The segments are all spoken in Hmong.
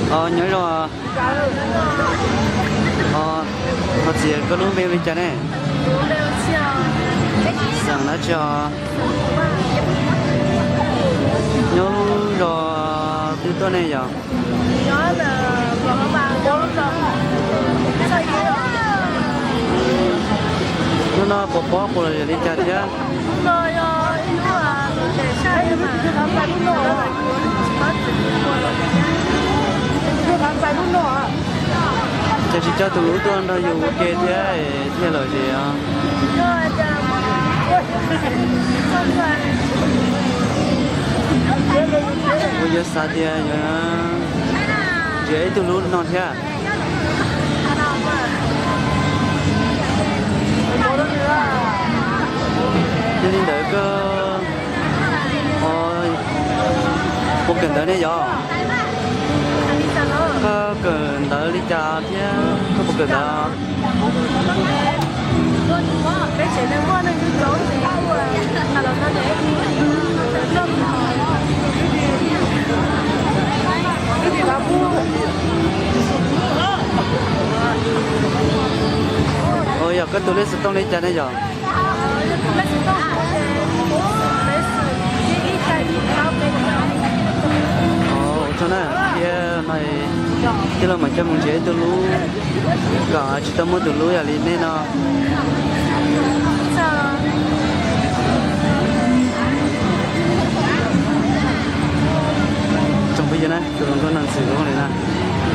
Nyob zoo, thov txim, koj lub npe li cas ne? Xeem dab tsi os? Nyob lub zos twg tuaj ne yom? Hnub no puas pob puas los yog li cas thiab? Ces tsis coj tus hlub tuaj nrog yus ua ke thiab thiaj lom zem os. Kuv yuav xav tias yuav nrhiav ib tug hlub no thiab. Yog li ntawd koj puas kawm ntawv ne yom? Koj kawm ntawv li cas thiab koj puas kawm ntawv? Yog koj tus lej xov tooj li cas ne yom? Ua tsaug na, thiab no tij laug mam coj mus nrhiav ib tug hlub kom tsis tau muaj tus hlub yam li nej no. Tsoom phooj ywg na, tus hluas nkauj no ntxim hlub li na,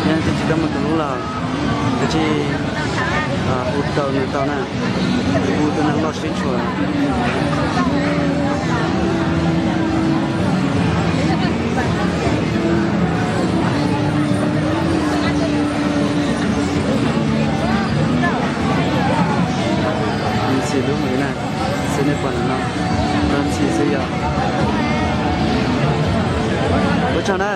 yog tias tsis tau muaj tus hlub los kav tsij hu rau nws tau na, hu tus neeg loj sib tshuam. Ntxim hlub heev na, xwb nej pom no, ntxim xwb yom. Ua tsaug na.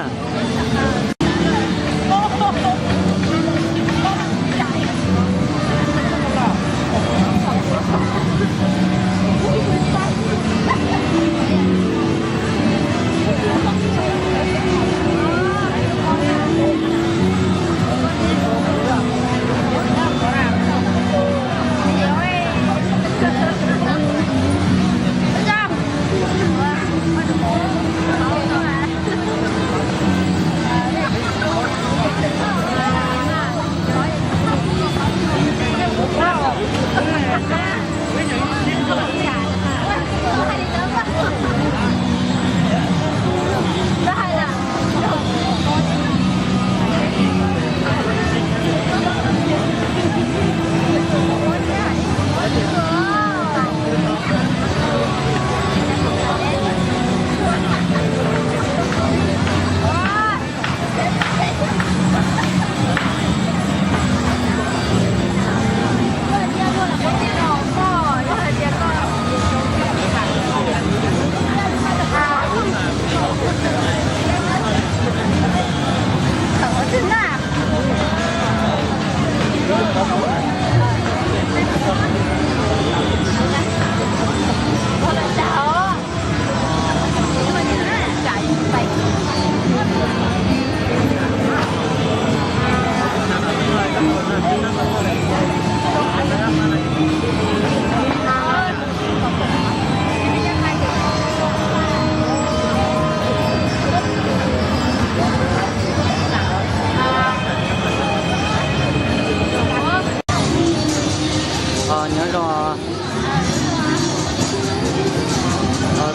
Nyob zoo,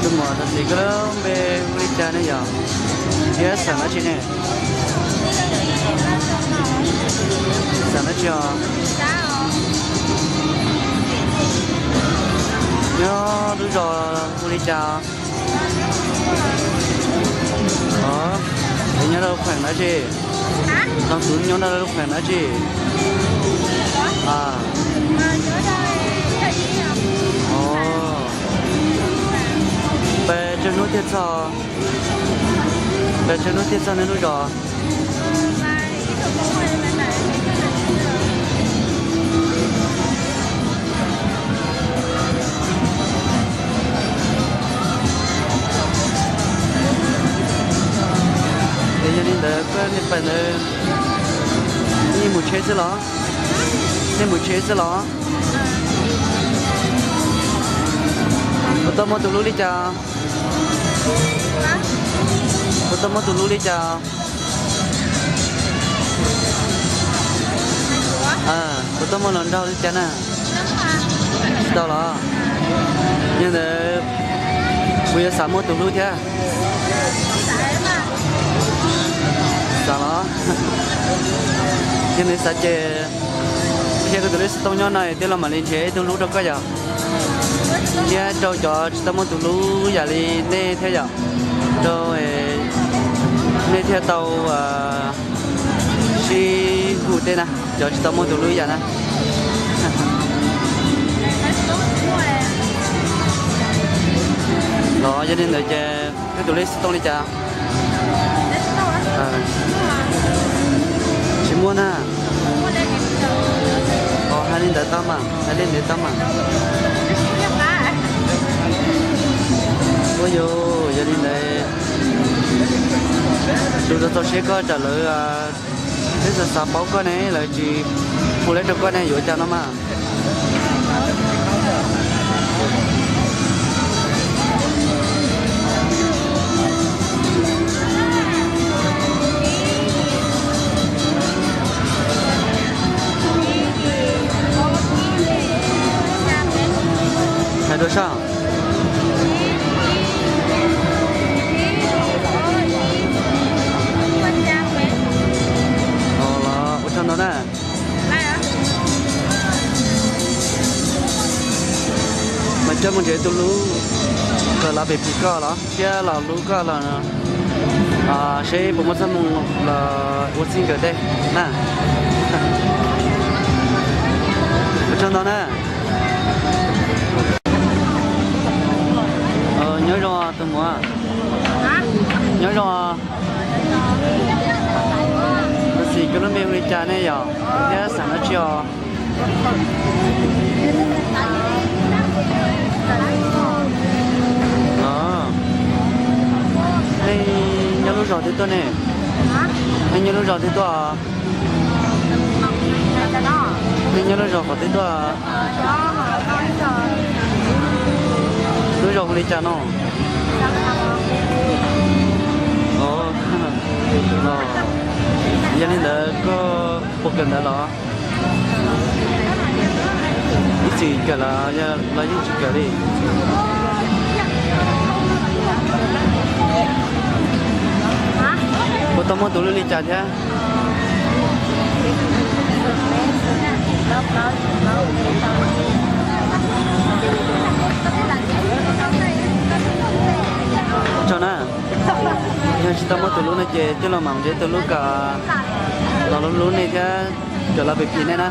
tus muam tam sim koj lub npe hu li cas ne yom? Thiab xeem dab tsi ne? Xeem dab tsi os? Nyob lub zos hu li cas? Os, es nyob rau lub kheem dab tsi? Tau tus nyob rau lub kheem dab tsi? Pes tsawg hnub thiaj txog? Pes tsawg hnub thiaj txog nej lub zos? Yog li ntawd koj nej pais ntawd, nej mus tsheb xwb los? Nej mus tsheb xwb los? Puas tau muaj tus hlub li cas? Puas tau muaj tus hlub li cas? Puas tau muaj hluas nraug li cas na? Tsis tau los? Yog ntawd puas yuav xav muaj tus hlub thiab? Xav los? Yog nws xav ces qhia koj tus lej xov tooj nyob no es tij laug mam li nrhiav ib tug hlub rau koj yom. Thiab rau cov tsis tau muaj tus hlub yam li nej thiab yom, rau nej thiaj tau sib hu tej na, cov tsis tau muaj tus hlub yam na. Los yog li ntawd ces koj tus lej xov tooj li cas? Tsis muaj na. Os, hais li ntawd tau mas, hais li ntawd tau mas. Ua yog, yog li ntawd, tus txaus siab koj raws lawv, twb xav xav paub koj ne, lawv tsis hu lawv rau koj ne, yuav cas no mas. Hais dua soj. Los ua tsaug ntau na. Mas coj mus nrhiav tus hlub kom los pem phim koj los thiab los hlub koj los seb puas muaj txoj hmoo los ua txij nkawm tej na. Ua tsaug ntau na. Nyob zoo tus muam. Nyob zoo. Tab sis koj lub npe hu li cas ne yom? Thiab xeem dab tsi os? Nej nyob lub zos twg tuaj ne? Nej nyob lub zos twg tuaj? Nej nyob lub zos qhov twg tuaj? Lub zos hu li cas no? Yog li ntawd koj puas kawm ntawv los? Ib txwm kawm los yeej tsis kawm li? Puas tau muaj tus hlub li cas thiab? Tsaug na. Yog tsis tau muaj tus hlub no ces tij laug mam nrhiav tus hlub kom los hlub hlub nej thiab kom los pem phim nej na.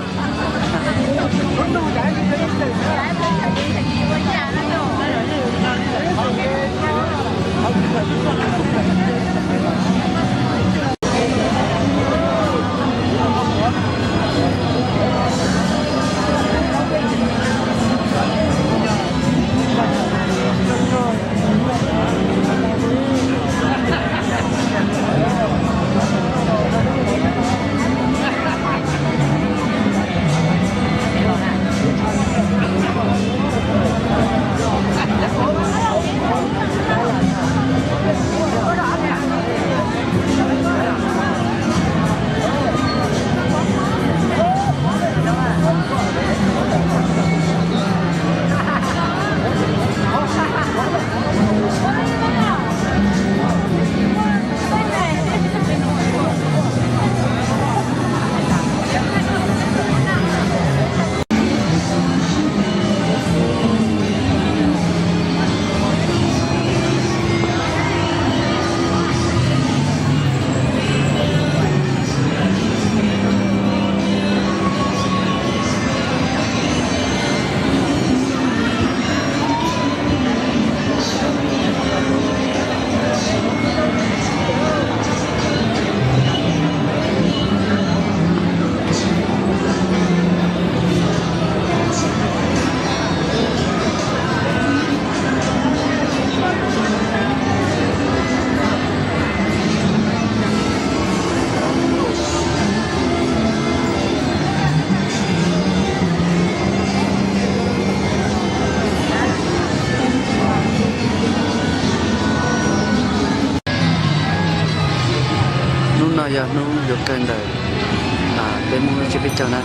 Hnub yuav kawg ntawm peb Hmoob lub tsiab peb caug na.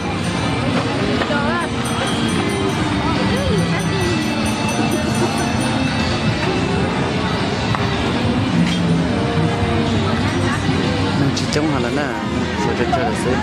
Neeg tsis coob heev lawm na, tsuas tsawg tsawg lawm xwb.